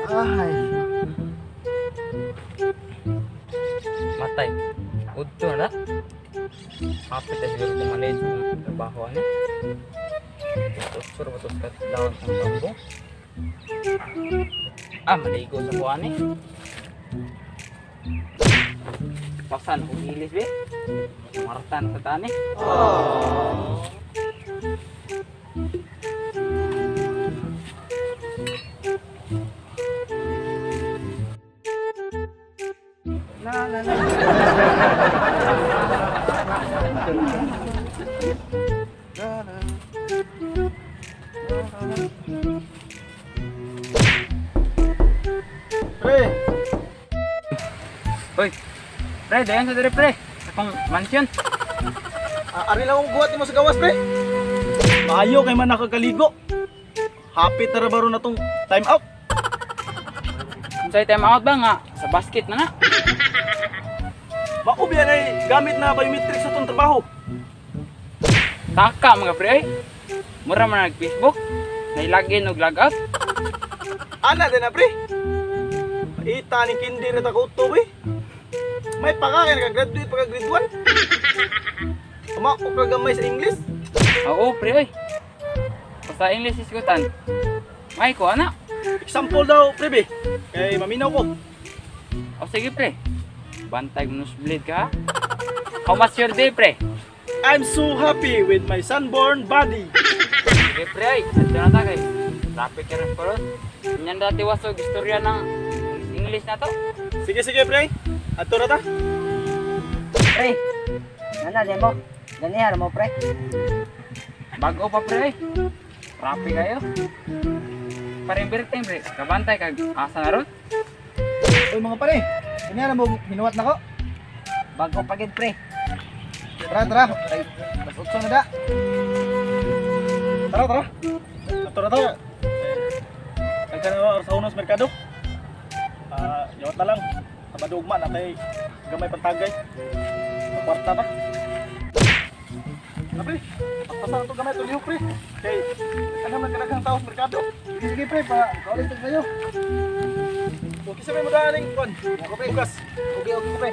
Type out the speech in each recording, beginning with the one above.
Ay. Matay. Udto na. Hapit na siguro kumalit ang trabaho ani. Tusur ba tos katlawan ang tambo? Ah, maligo sa kuan eh. Pasan og ilis be. Martan sa tani. Na na na. Na na. Pre, Hoy. Pre, dayon sa dire pre. Akong mansion. Ari lang akong guwat nimo sa gawas, pre. Maayo kay man nakakaligo. Happy na ra ba ron na tong time out? Unsay time out ba nga? Sa basket na nga. Mao biya nay gamit na biometrics sa tong trabaho. Taka mga pre ay. Mura man nag Facebook. Nay login og log out. Ana din na, pre. Ita ni kindi ra ta kauto, eh. May paka kay naka-graduate pa ka grade 1. Ama ko kagamay sa English. Oo pre ay. Basta English isgutan. May ko ana. Example daw, pre, be. Kay maminaw ko. O sige pre. Bantay mo nosebleed ka. Ha? How much your day pre? I'm so happy with my sunborn body. Sige pre ay, adto na ta kay traffic ka rin karon. Inyan dati wasog istorya ng English na to. Sige, sige, pre. Adto na ta. Pre. Nana din mo. Ganihar mo, pre. Bago pa pre ay. Traffic kayo. Parang birthday pre, kabantay kag asa na ron? Uy mga pare, ganyan mo hinuwat na ko. Bago pa gid, pre. Tara, tara. Ay, mas utso na da. Tara, tara. Adto na ta. Kay kana oras sa unos merkado. Ah, yawat na lang. Sabado ugma na kay gamay pantagay. Sa kwarta ta. Tara, pre. Paspasan to gamay to lihok, pre. Kay ano man kadaghang tao sa merkado. Sige, sige pre, pa kaulit tayo sa'yo. Okay sa may magaling kwan. Ako pre. Bukas. Okay, okay ko pre.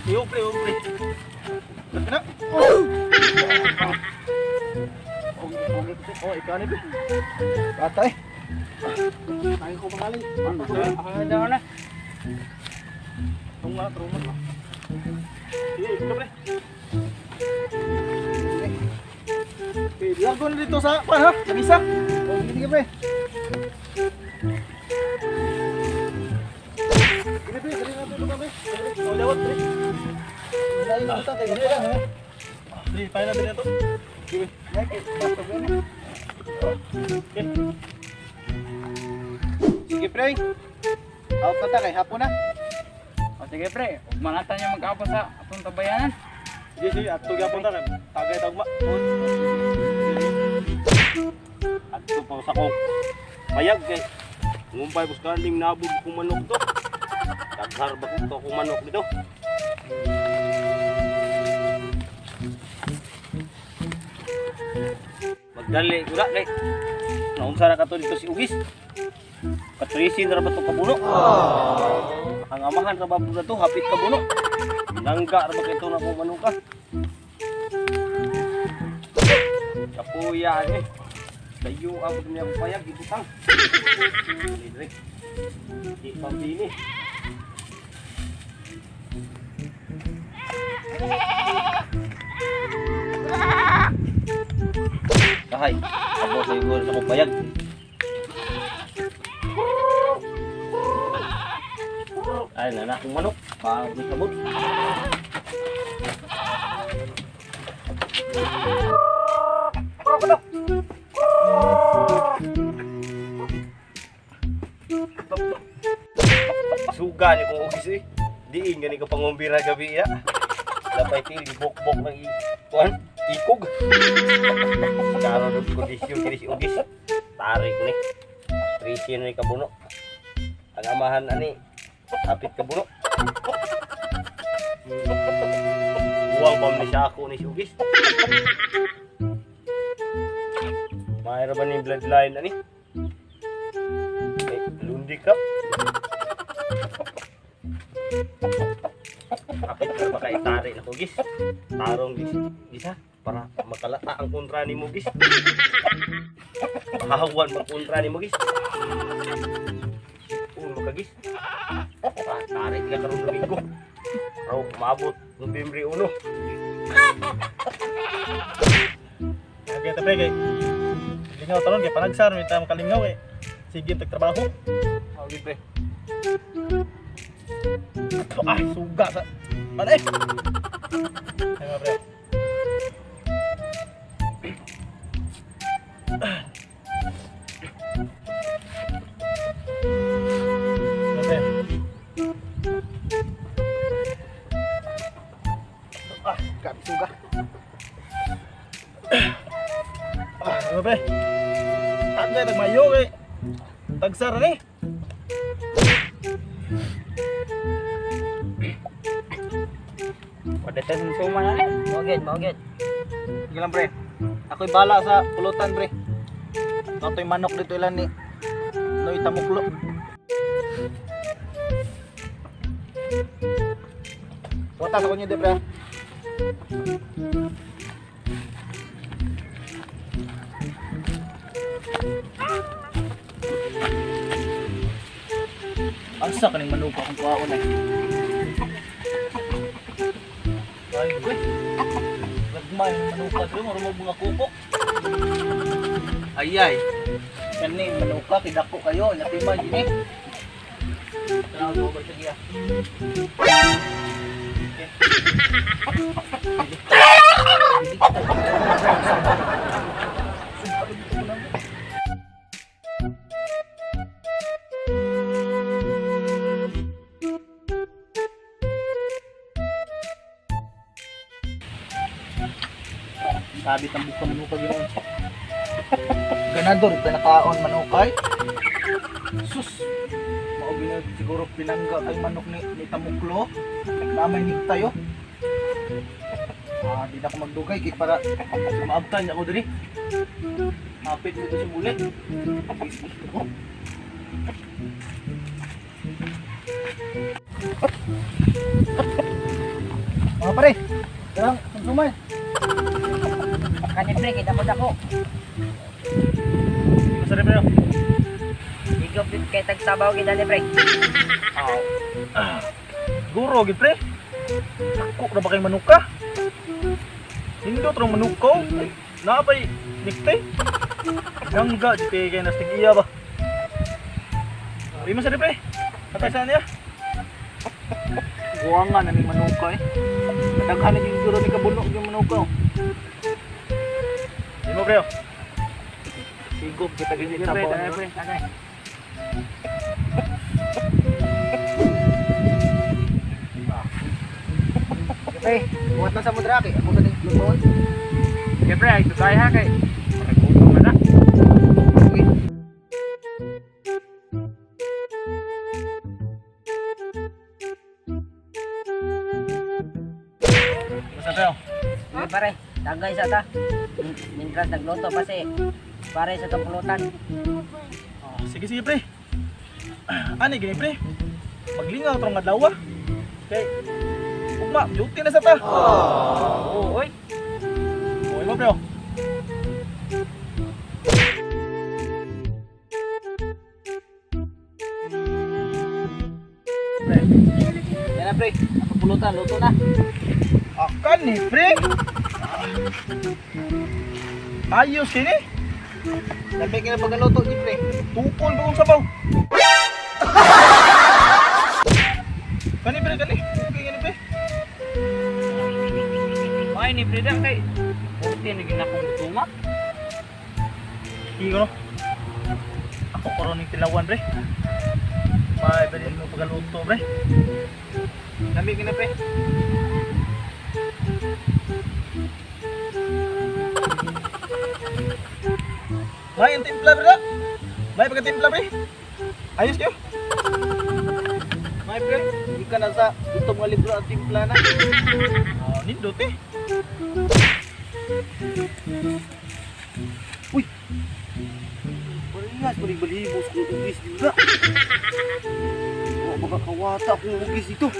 Iyo, pre, iyo, pre. Tara na. Okay, okay ko pre. Oh, ikaw ni pre. Bata eh. Tayo ko pangalan. Ako na daw na. Tunga, tunga. Sige, ikaw, pre. Okay, largo na dito sa kwan ha, lamisa. Okay, sige pre. Sige, pre, dali na ito pre. Oh, dawat, pre. Layo na ito, tayo pre. Pre, paano natin na to? Sige. Like, basta pre. Okay. Sige pre. Out na ta kay hapon na. O sige pre, ugma na ta niya mag-apo sa atong tabayanan. Sige, sige, ato gyapon ta kay tagay tagma. Adto pa sa kong payag kay ngumpay bus kaning nabog kong manok to. Daghar ba ko to akong manok dito? Magdali ko na kay naunsa ra kato dito si Ugis. Katrisin ra ba to kabuno? Ang amahan ra ba po to hapit kabuno? Nangga ra ba kay to na akong manok ka? Kapuya eh. Layo ang niya akong payag ibutang. Dili. Di pa dini. Kahay, abo sa igor sa akong payag. Ay, nana akong manok. Pag may sabot. Suga ni kong ugis eh. Diin gani ko pangumbira gabi ya. Lapay til bok-bok ng kuan ikog. Karon og kondisyon kini si ugis. Tarik ni. Trisin ni kabuno. Ang amahan ani hapit kabuno. Buwang pa ni siya ako ni si ugis. Mayroon ba ni bloodline ani? Eh, Lundi Cup. Kapit na baka itari na ko gis. Tarong gis. Gis ha? Para makalata ang kontra ni mo gis. Mahawan magkontra ni mo gis. Uno ka gis. Tari ka karon Domingo. Raw maabot Nobyembre 1. Okay, ta pre kay. Lingaw taron kay panagsar mi ta makalingaw eh. Sige tag trabaho. Okay pre. Ah, suga sa. Ano eh? Ay, mga pre. Pre. Ah, grabe suga. Ah, ano pre? Tagay tagmayo kay. Tagsar ni. Wala tayo sa suma na eh. Mao gyud, mao gyud. Sige lang pre. Ako'y bala sa pulutan pre. Ato'y manok dito ilan ni Noy Tamuklo. Wata sa kunyo de pre. Asa kaning manuka akong kuhaon eh. Ay, pre. Gagmay manuka diri mura mo mga kukok. Ayay. Kani manuka kay dako kayo, lapiman gini. Tanaw ko ba siya giya? Sabi tambok ka manuka ginoon. Ganador ka nakaon manukay. Sus. Mao gina siguro pinangga kay manok ni Tamuklo. Namay nigtayo. Ah, di na ako magdugay kay para maabtan niya ako diri. Hapit nito si muli. Mga pare, karang sumay. Kani pre, kay dako-dako. Basta rin pre. Igop gyud kay tagsabaw gyud ani pre. Siguro gid pre. Dako ra ba kay manuka? Nindot rong manuka. Naa pay niktay. Gangga di kay nas tig-iya ba. Di man sa pre. Atay sa niya. Buwangan na ni manuka eh. Daghan na siguro ni kabuno yung manuka. Oh. Di mo pre. Sigop kita gini Sige pre, sabaw. tagay pre, tagay. Pre, buhat na sa mudraki. Ako sa lutoon. Sige pre, ay tugay ha kay. Gutom na na. Sige. Basta pre. Sige pare, tagay sa ta. Mientras nagluto pa si pare sa tong pulutan. Oh, sige sige pre. Ani gini pre. Maglingaw tong adlaw. Kay ugma duty na sa ta. Oo, oy. Oy mo pre. Pre. Yan na pre. Ang pulutan, luto na. Akan ni pre. Ayos kini. Dami ka na pagkaluto ni pre. Tukol ba kung sabaw? Kani pre kani. Okay kani pre. May ni pre dang kay. Puti na gina kong gutuma. Sige ko no. Ako karon ning tilawan pre. May balin mo pagkaluto pre. Dami ka na pre. May ang timpla pre. May pagkatimpla pre. Ayos kayo. May pre, di ka na sa itong mga libro ang timpla na. Ah, nindot eh. Uy. Panig balibos kung ugis dito. Wa baka kawata kung ugis dito.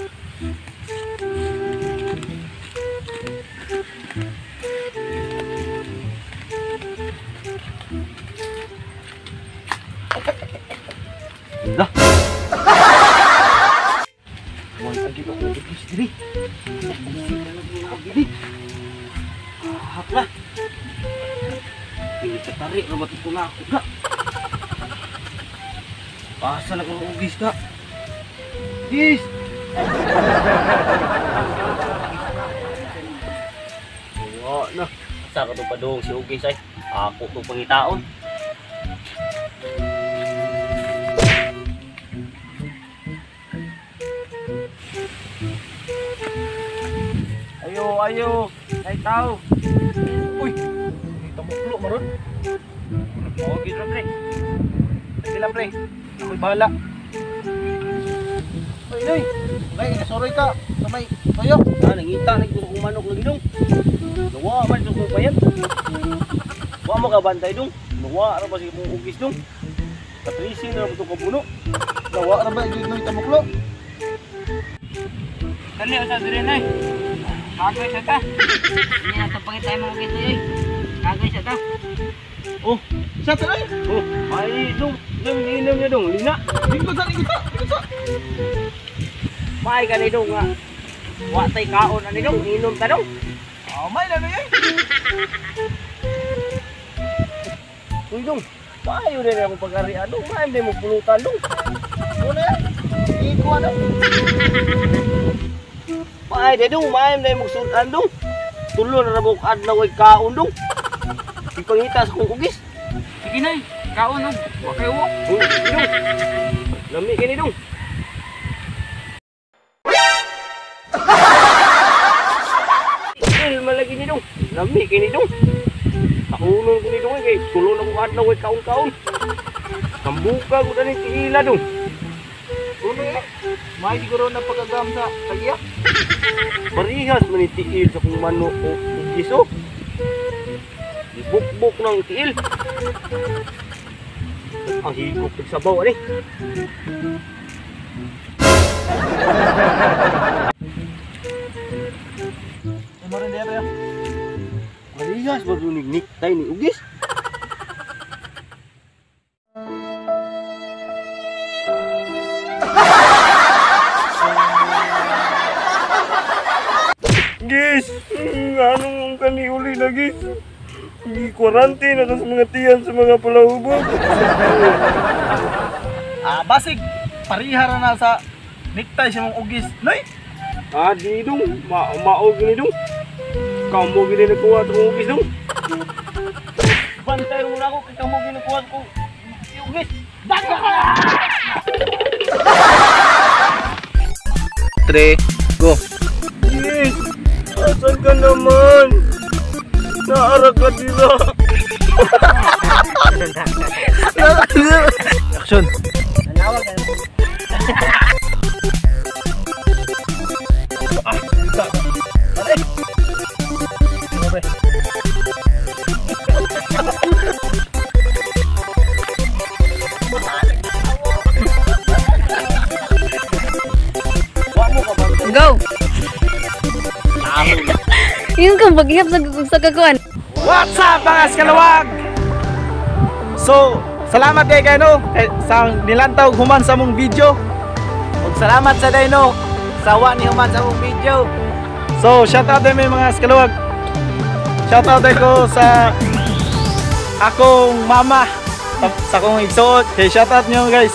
Lah. Wala lagi akong ugis diri. Hak lah. Ini tertarik robot itu na aku gak. Asa na kong ugis ka? Gis. Wa na. Asa ka to padung si ugis ay. Ako to pangitaon. Ayo, ayo. Ay tao. Uy, tamuklo maron. Mo gid pre. Sige lang pre. Ako'y bahala. Uy, Noy. Ay, nasuroy ka. Sa may toyo. Ah, nangita na ko kung manok lagi dong. Nawa man dong kung payat. Wa mo ka bantay dong. Nawa ra ba si kung ugis dong. Katrisi na ra to kabuno. Nawa ra ba gyud Noy tamuklo? Dali sa dire nay. Kagay sa ta. Hindi na ito pangitay mong ugis eh. Kagay sa ta. Oh, siya ta ay. Oh, ay dong. Dong inom niya dong, lina. Lingkod sa, lingkod sa, lingkod sa. Maay ka ni dong nga. Wa tay kaon ani dong, inom ta dong. Oh, may na eh. Uy dong, maayo din akong pag-arian dong. Maayo din mo pulutan dong. Ano yan? Iko ano? Maayo din dong, maayo din mo sudan dong. Tulo na rabok adlaw ay kaon dong. Ipangita sa kong ugis. Sige nay, kaon og wa kay uwak. Oh, dong. Lami kini dong. Il malagi ni dong. Lami kini dong. Kaunon ko ni dong kay tulo na ko adlaw ay kaon-kaon. Sambuka ko dani tiila dong. Ano eh? May siguro na pagkagam sa tagiya. Parihas man ni tiil sa kong manok o ugis oh. Ibukbok ng tiil. Ang higop ng sabaw ani. Ano rin diya tayo? Parihas ba doon niktay ni ugis? Gis, anong kani uli na gis? Gi-quarantine na sa mga tiyan sa mga palahubog. Ah, basig parihara na sa necktie sa mong ugis. Noy! Ah, di dong, maog ni dong. Kamo gini nakuha itong ugis dong. Bantay mo na ako kay kamo gini nakuha ko ugis. Daga ka! 3, go. Gis, asan ka naman? Naara ka dira. Action. Nanawag ka. Ah, dito. Pare. Ano ba? Go! Yung kang paghihap sa kakuan. What's up mga eskalawag? So, salamat kay Kano sa nilantaw human sa mong video. Ug salamat sa Dino sa wa ni human sa mong video. So, shout out din mga eskalawag. Shout out din ko sa akong mama sa akong igsoot. Hey, shout out nyo guys.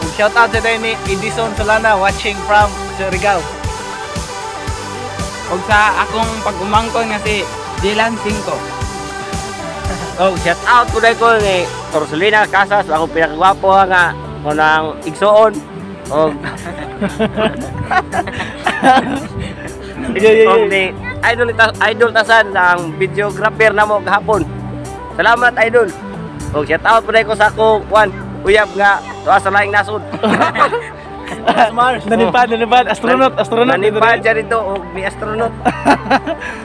Ug shout out sa ni Edison Solana watching from Surigao. Og sa akong pag-umangkon nga si Dylan Cinco. Oh, shout out ko dahil ko ni Ursulina Casas, akong pinakagwapo nga kunang igsoon. Og Yeah. ni Idol Tasan ang videographer namo gahapon. Salamat Idol. Og shout out po ko sa akong kuan uyab nga tuwa sa laing nasod. Mars. Nanipad, astronaut. Nanipad siya dito og mi astronaut.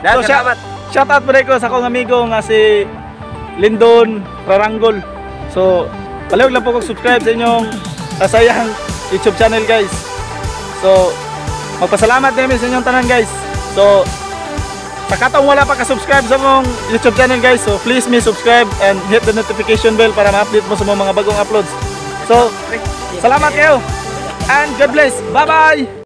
So, salamat. Shout out po ko sa akong amigo nga si Lindon Raranggol. So, Palihog lang po kog subscribe sa inyong sa iyang YouTube channel, guys. So magpasalamat namin sa inyong tanan, guys. So sa katong wala pa ka-subscribe sa among YouTube channel, guys, so please me subscribe and hit the notification bell para ma-update mo sa mga bagong uploads. So salamat kayo and God bless. Bye-bye.